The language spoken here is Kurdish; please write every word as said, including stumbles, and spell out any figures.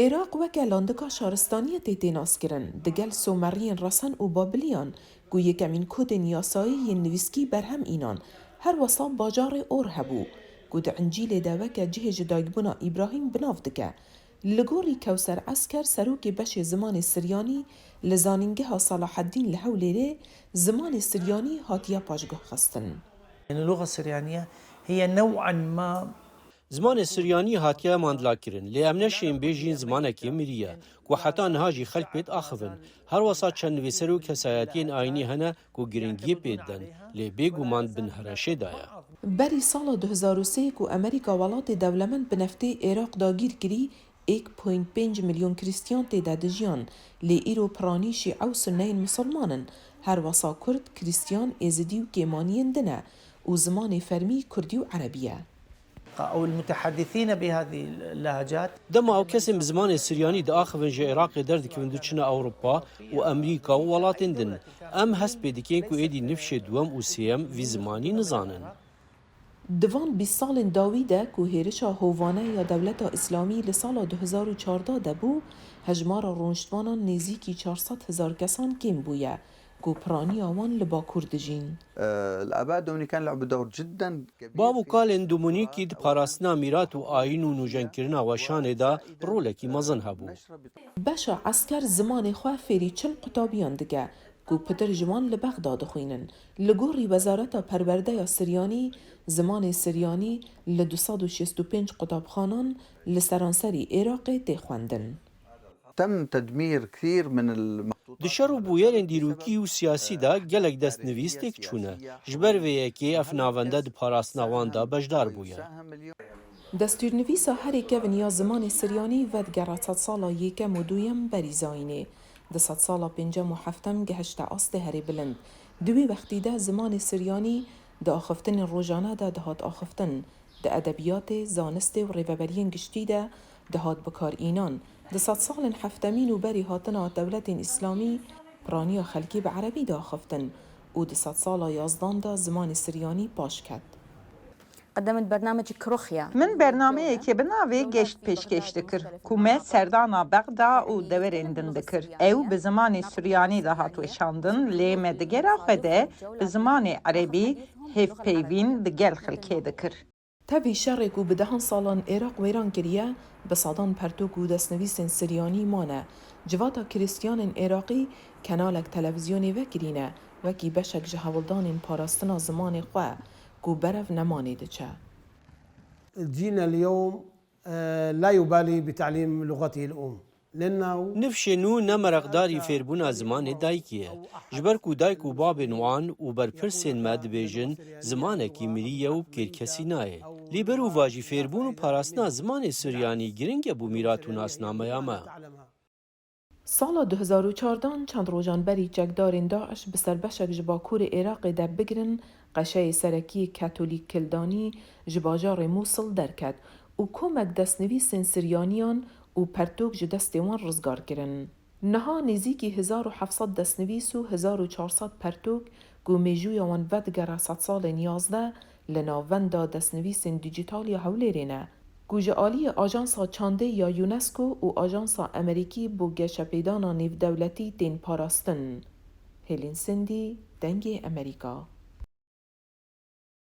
Iraq weke landika şaristaniyê tê tênaskirin, digel Someriyên resen û Babiliyan ku yekemîn kodên yasayî yên nivîskî berhem înan, her wesa bajarê Or hebû, ku di Încîlê de weke cihê ji daykbûna Îbrahîm bi nav dike. Li gorî Kewser Esker, serokê beşê zimanê Siryanî li Zanîngeha Salaheddîn li Hewlêrê, zimanê Siryanî hatiye paşguhxistin. اللغة السريانية هي نوعا ما Zimanê Siryanî hatiye mandlakirin, lê em neşên bêjîn zimanekî mirî ye, ku heta niha jî xelk pê diaxivin. Her wesa çend nivîser û kesayetiyên ayînî hene ku giringiyê pê didin, lê bêguman bin hereşê de ye. Berî sala du hezar û sê ku Amerîka welatê dewlemend bi neftê Iraq dagîr kirî, êk point pênc milyon Krîstiyan tê de dijiyan, lê îro piranî Şîe û Sunne yên Misilman in. Her wesa Kurd, Krîstiyan, Êzidî û Kêmaniyên din e û zimanê fermî Kurdî û Erebî ye. أو المتحدثين بهذه اللهجات. Dema ew kesên bi zimanê Siryanî diaxivin ji Iraqê derdikevin diçine Ewropa û Amerîka û welatên din. Em hest pê dikin ku êdî nifşê duwem û sêyem vî zimanî nizanin. Di van bîst salên dawî de ku hêrişa hovane ya Dewleta Îslamî li sala du hezar û çardeh de bû, hejmara rûniştvanan nêzîkî çar sed hezar kesan kêm bûye, ku piraniya wan li Bakur dijîn. الآباء الدومينيكان لعبوا دور جدا كبير Bav û kalên Dominîkî di parastina mîrat û ayîn û nûjenkirina weşanê de rolekî mezin hebû. Beşa Esker zimanê xwe fêrî çil qutabiyan dike, ku pitir ji wan li Bexda dixwînin. Li gorî Wezareta Perwerdeya Siryanî, zimanê Siryanî li du sed û şêst û pênc qutabxanan li seranserî Iraqê tê xwendin. تم تدمير كثير من المخطوطات. Di şer û bûyerên dîrokî û siyasî de gelek destnivîs têk çûne. Ji ber vê yekê ev navende di parastina wan de beşdar bûye. Destûrnivîsa herî kevin ya zimanê Siryanî vedigere sedsala yekem û duyem berî zayînê, di sedsala pêncem û heftem gehişte astê herî bilind. Di wî wextî de zimanê Siryanî di axiftinên rojane de dihat axiftin, di edebiyatê, zanistê û rêveberiyên giştî de dihat bikarînan. Di sedsalên heftemîn û berî hatina dewletên Îslamî, piraniya xelkê bi erebî diaxiftin û di sedsala yazdan de zimanê Siryanî paş ket. قدمت برنامج كروخيا. Min bernameyekê bi navê Geşt pêşkêş dikir, ku me serdana Bexda û deverên din dikir. Ew bi zimanê Suryanî de hat weşandin, lê me digera xwe de bi zimanê Erebî hevpeyvîn di gel xelkê dikir. Tevî şerê ku bi dehan salan Iraq wêran kiriye, bi sedan pertok û destnivîsên Siryanî mane. Civata Krîstiyanên Iraqî kenalek televîzyonê vekirîne, wekî beşek ji hewldanên parastina zimanê xwe, ku berev nemanê diçe. الجيل اليوم، آه، لا يبالي بتعليم لغته الأم، لأنه Nifşê nû ne mereqdarî fêrbûna zimanê dayikê ye. Ji ber ku dayik û babên wan û berpirsên me dibêjin, zimanekî mirî ye û bi kêrkesî nayê. Lê berûva jî fêrbûn û parastina zimanê Suryanî giring e bo mîrat û nasnameya me. Sala du hezar û çardeh, çend rojan berî çekdarên DAIŞ bi ser beşek ji bakurê Iraqê de, bigrin qeşeyê serekî yê Katolîk Kildanî, ji bajarê Mûsil derket û komek destnivîsên Siryaniyan û pertok ji destê wan rizgar kirin. Niha nêzîkî hezar û heft sed destnivîs û hezar û çar sed pertok ku mêjûya wan vedigere sedsalên yazdeh, li navbenda destnivîsên dîjîtal ya Hewlêrê ne, ku ji aliyê Ajansa Çandê ya UNESCO û Ajansa Amerîkî bo Geşepêdana Nêvdewletî tên parastin. Hêlîn Sindî, Dengê Amerîka.